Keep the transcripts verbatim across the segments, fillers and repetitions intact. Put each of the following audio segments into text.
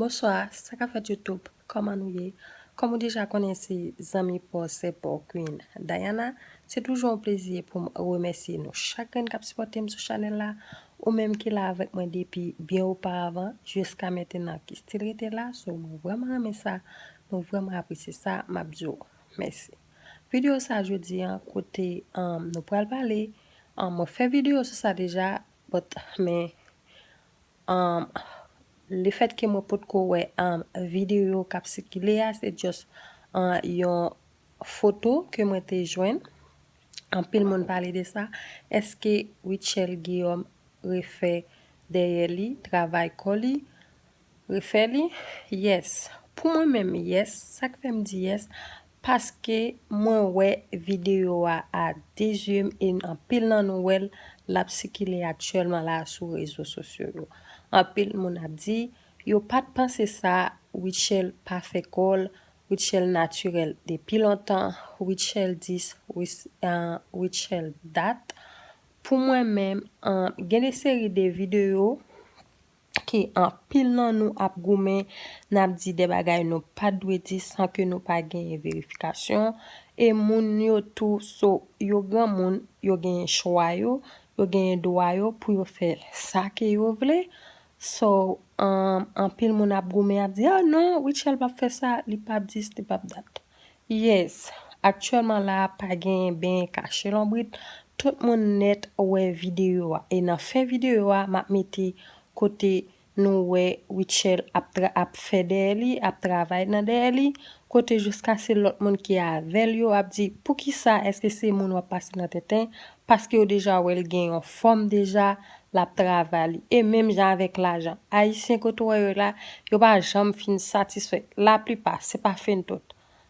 Bonswa, sa k ap fèt YouTube? Kòman nou ye? Kòm ou deja konnen, se zanmi pa w, sè pa w, Queen Diana. Se toujou yon plezi pou m remèsye nou chak grenn k ap sipòte m sou chanèl la, ou menm ki la avèk mwen depi byen oparavan, jiska mentenan ki still rete la. So, mwen vrèman renmen sa, mwen vrèman apresye sa, m ap di w mèsi. Videyo sa jodi an, kote, um, nou pral pale, um, mwen fè videyo sou sa deja, but, men, um, lefètke mwen potko wè, um, videyo k ap sikile a, se just, um, yon foto ke mwen te jwenn. Anpil moun pale de sa. Èske Rutshelle Guillaume refè dèyè li, travay kò li, refè li? Yes. Pou mwen menm, yes. Sa k fè m di yes? Paske mwen wè videyo a a de zye m, e anpil nan nou wè l, l ap sikile aktyèlman la sou rezo sosyo yo. Anpil moun ap di yo pa t panse sa, Rutshelle pa fè kò l, Rutshelle natirèl depi lontan, Rutshelle dis, Rus- ah, Rutshelle dat. Pou mwen menm, ah, gen de seri de videyo ke anpil nan nou ap goumen, n ap di de bagay nou pa t dwe di san ke nou pa genyen verifikasyon. E moun yo tou, so, yo granmoun, yo genyen chwa yo, yo genyen dwa yo pou yo fè sa ke yo vle. So, um, anpil moun ap goumen, ap di, "Ah non, Rutshelle p ap fè sa, li p ap dis, li p ap dat." Yes, aktyèlman la, pa genyen benyen kache lonbrit. Tout moun nèt wè videyo a. E nan fen videyo a, m ap mete kote nou wè Rutshelle ap, tra- ap fè dèyè li, ap travay nan dèyè li, kote jiska se lòt moun ki avè l yo ap di, "Poukisa èske se moun w ap pase nan tenten?" Paske yo deja wè l gen yon fòm deja, l ap travay li. E menm jan avèk lajan. Ayisyen kote w wè yo la, yo pa janm fin satisfè. Laplipa, se pa fen tout,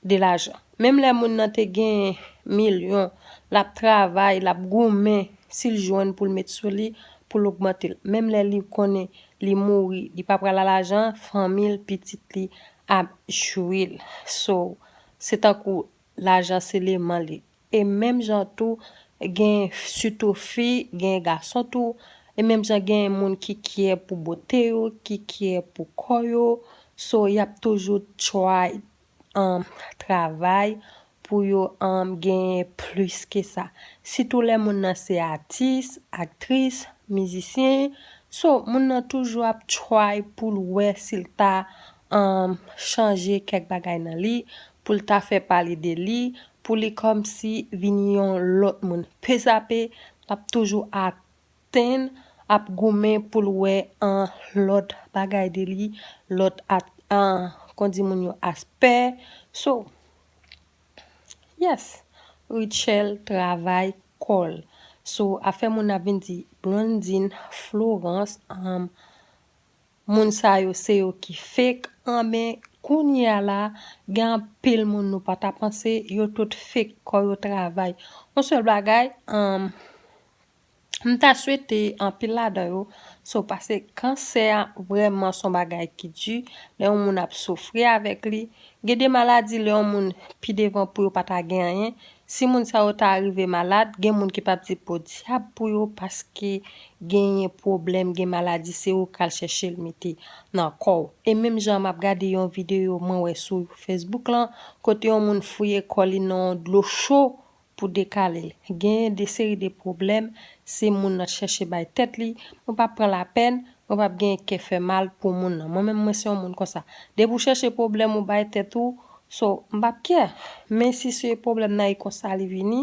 de lajan. Menm lè moun nan te gen milyon, l ap travay, l ap goumen, si l jwenn pou l met sou li, pou l ogmante l. Menm lè li konnen li mouri, li pa pral a lajan, fanmi l, pitit li ap jwi l. So, se tankou lajan se leman li. E menm jan tou, gen sitou fi, gen gason tou. E menm jan gen moun ki kyè pou bote yo, ki kyè pou kò yo. So, y ap toujou try, um, travay pou yo, um, genyen plis ke sa. Sitou lè moun nan se atis, aktris, mizisyen. So, moun nan toujou ap try pou l wè si l ta, um, chanje kèk bagay nan li, pou l ta fè pale de li, pou li kòmsi vin yon lòt moun. Pezape, l ap toujou atann, ap goumen pou l wè an lòt bagay de li, lòt at, an, kon di moun yo, aspè. So, yes, Rutshelle travay kò l. So, afè moun ap vin di Blondine, Florence, um, moun sa yo se yo ki fake, anben kounye a la, gen anpil moun nou pa ta panse, yo tout fake kò yo travay. Yon sèl bagay, um, m ta swete anpil ladan yo, so, paske kansè a vrèman se yon bagay ki di, lè yon moun ap soufri avèk li. Gen de maladi, lè yon moun pi devan pou yo pa ta gen anyen, si moun sa yo ta rive malad, gen moun ki p ap di podyab pou yo paske genyen pwoblèm, gen maladi, se ou k al chèche l mete nan kò w. E menm jan m ap gade yon videyo mwen wè sou Facebook lan, kote yon moun fouye kò li nan yon dlo cho pou dekale l. Genyen de seri de pwoblèm, se moun nan chèche bay tèt li, mwen p ap pran lapèn, mwen p ap genyen kè fè mal pou moun nan. Mwen menm, mwen se yon moun konsa. Depi w chèche pwoblèm ou bay tèt ou, so, m p ap kè. Men si se pwoblèm nan e konsa li vini,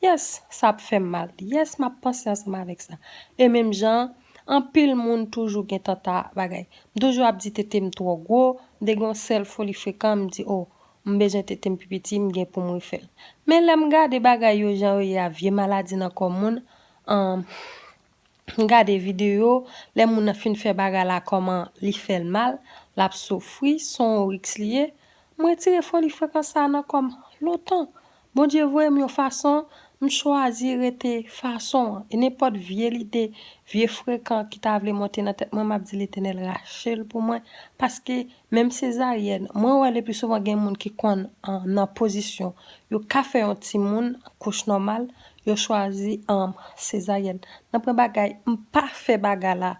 yes, sa ap fè m mal. Yes, m ap panse ansanm avèk sa. E menm jan, anpil moun toujou gen tanta bagay. M toujou ap di tete m twò gwo, m te gen yon sèl foli frekan, m di, o, m bezwen tete m pi piti, m gen pou m refè l. Men lè m gade bagay yo jan yo ye a, vye maladi nan kò moun, um, m gade videyo, lè moun nan fin fè bagay la, kòman li fè l mal, l ap soufri, se yon riks li ye, m retire foli frekan sa a nan kò m lontan. Bondye voye m yon fason, m chwazi rete fason an. E nenpòt vye lide, vye frekan ki ta vle monte nan tèt mwen, m ap di Letènèl rache l pou mwen. Paske menm sezaryèn, mwen wè le pli souvan gen moun ki konn, ah, nan pozisyon yo ka fè yon timoun kouch nòmal, yo chwazi, ah, sezaryèn. Nan pwen bagay, m pa fè bagay la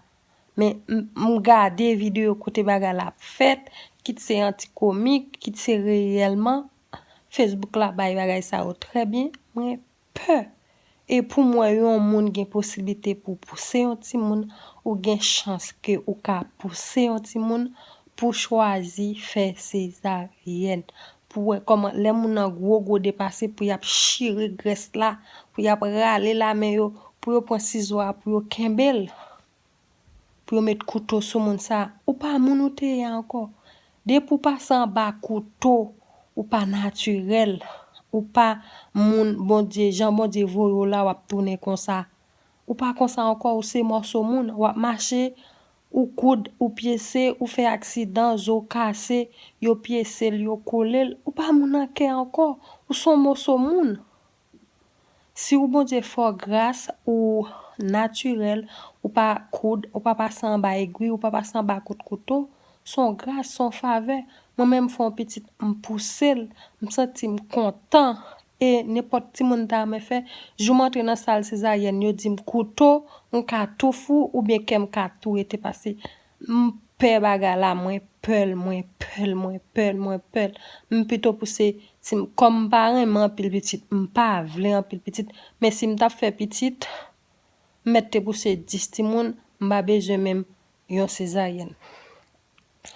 Men m, m gade videyo kote bagay la ap fèt, kit se antikomik, kit se reyèlman. Facebook la bay bagay sa yo trè byen. Mwen pè. E pou m wè yon moun gen posiblite pou pouse yon timoun, ou gen chans ke ou ka pouse yon timoun pou chwazi fè sezaryèn. Pou wè kòman lè moun nan gwo gwo depase, pou y ap chire grès la, pou y ap rale lamen yo, pou yo pran sizo a, pou yo kenbe l, pou yo met kouto sou moun sa. Ou pa moun ou te ye ankò. Depi w pase anba kouto, ou pa natirèl. Ou pa moun Bondye, jan Bondye voye w la, w ap tounen konsa. Ou pa konsa ankò, ou se mòso moun. W ap mache, ou koud, ou pyese, ou fè aksidan, zo w kase, yo pyese l, yo kole l. Ou pa moun an kè ankò. Ou se yon mòso moun. Si w Bondye fè w gras, ou natirèl, ou pa koud, ou pa pase anba egwi, ou pa pase anba kout kouto, se yon gras, se yon favè. Mwen menm, m fè yon pitit, m pouse l, m santi m kontan. E nenpòt timoun ta renmen fè, jou m antre nan sal sezaryèn, yo di m kouto, m ka tou fou, oubyen kè m ka tou rete pase. M pè bagay la, mwen pè l, mwen pè l, mwen pè l, mwen pè l. M pito pouse, si m, kòm m pa renmen anpil pitit, m pa vle anpil pitit, men si m t ap fè pitit, m mèt te pouse dis timoun, m pa bezwen menm yon sezaryèn.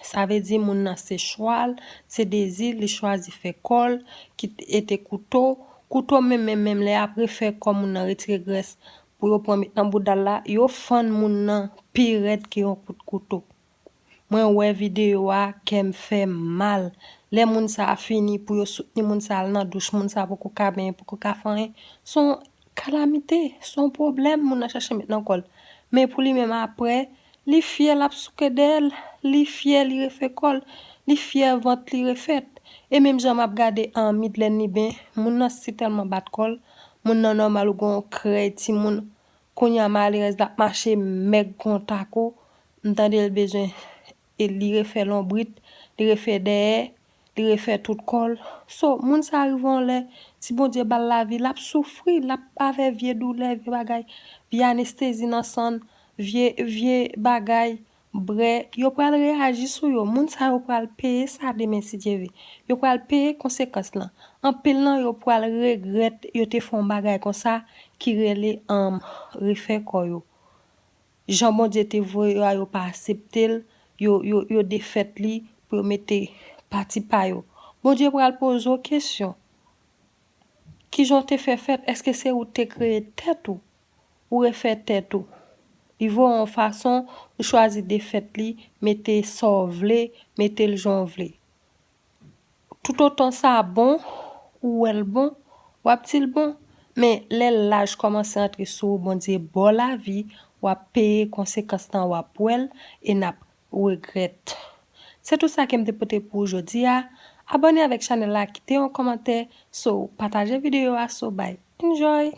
Sa vle di moun nan se chwa l, se dezi, li chwazi fè kò l, kit ete kouto. Kouto menm, menm, menm lè y ap refè kò moun nan, retire grès pou yo pran met nan bouda l la, yo fann moun nan pi rèd ke yon kout kouto. Mwen wè videyo a, kè m fè m mal. Lè moun sa a fini, pou yo soutni moun sa a, al nan douch, moun sa a poko ka benyen, poko ka fè anyen. Se yon kalamite, se yon pwoblèm moun nan chache met nan kò l. Men pou li menm apre, li fyè, l ap souke dèyè l, li fyè, li refè kò l, li fyè, vant li refèt. E menm jan m ap gade an Midlèn Liben, moun nan si tèlman bat kò l, moun nan nòmal ou gen yon krèy timoun, kounye a malerèz l ap mache mèg kontak ou, m tande l bezwen e li refè lonbrit, li refè dèyè, li refè tout kò l. So, moun sa rive yon lè, si Bondye ba l lavi, l ap soufri, l ap avè vye doulè, vye bagay, vye anestezi nan san l, vye, vye bagay, brè. Yo pral reyaji sou yo. Moun sa yo pral peye sa demen si Dye vle. Yo pral peye konsekans lan. Anpil nan yo pral regrèt yo te fè yon bagay konsa ki rele, um, refè kò yo. Jan Bondye te voye yo a, yo pa aksepte l, yo, yo, yo defèt li pou yo mete pati pa yo. Bondye pral poze w kesyon. Kijan w te fè fèt? Èske se ou te kreye tèt ou? Ou refè tèt ou? Li voye w yon fason, ou chwazi defèt li, mete sa w vle, mete l jan w vle. Toutotan sa bon, ou wè l bon, w ap di l bon. Men lè laj kòmanse antre sou ou, Bondye ba w lavi, w ap peye konsekans lan, w ap wè l e n ap regrèt. Se tout sa ke m te pote pou ou jodi a. Abòne avèk chanèl la, kite yon kòmantè, so pataje videyo a, so bay. Enjoy!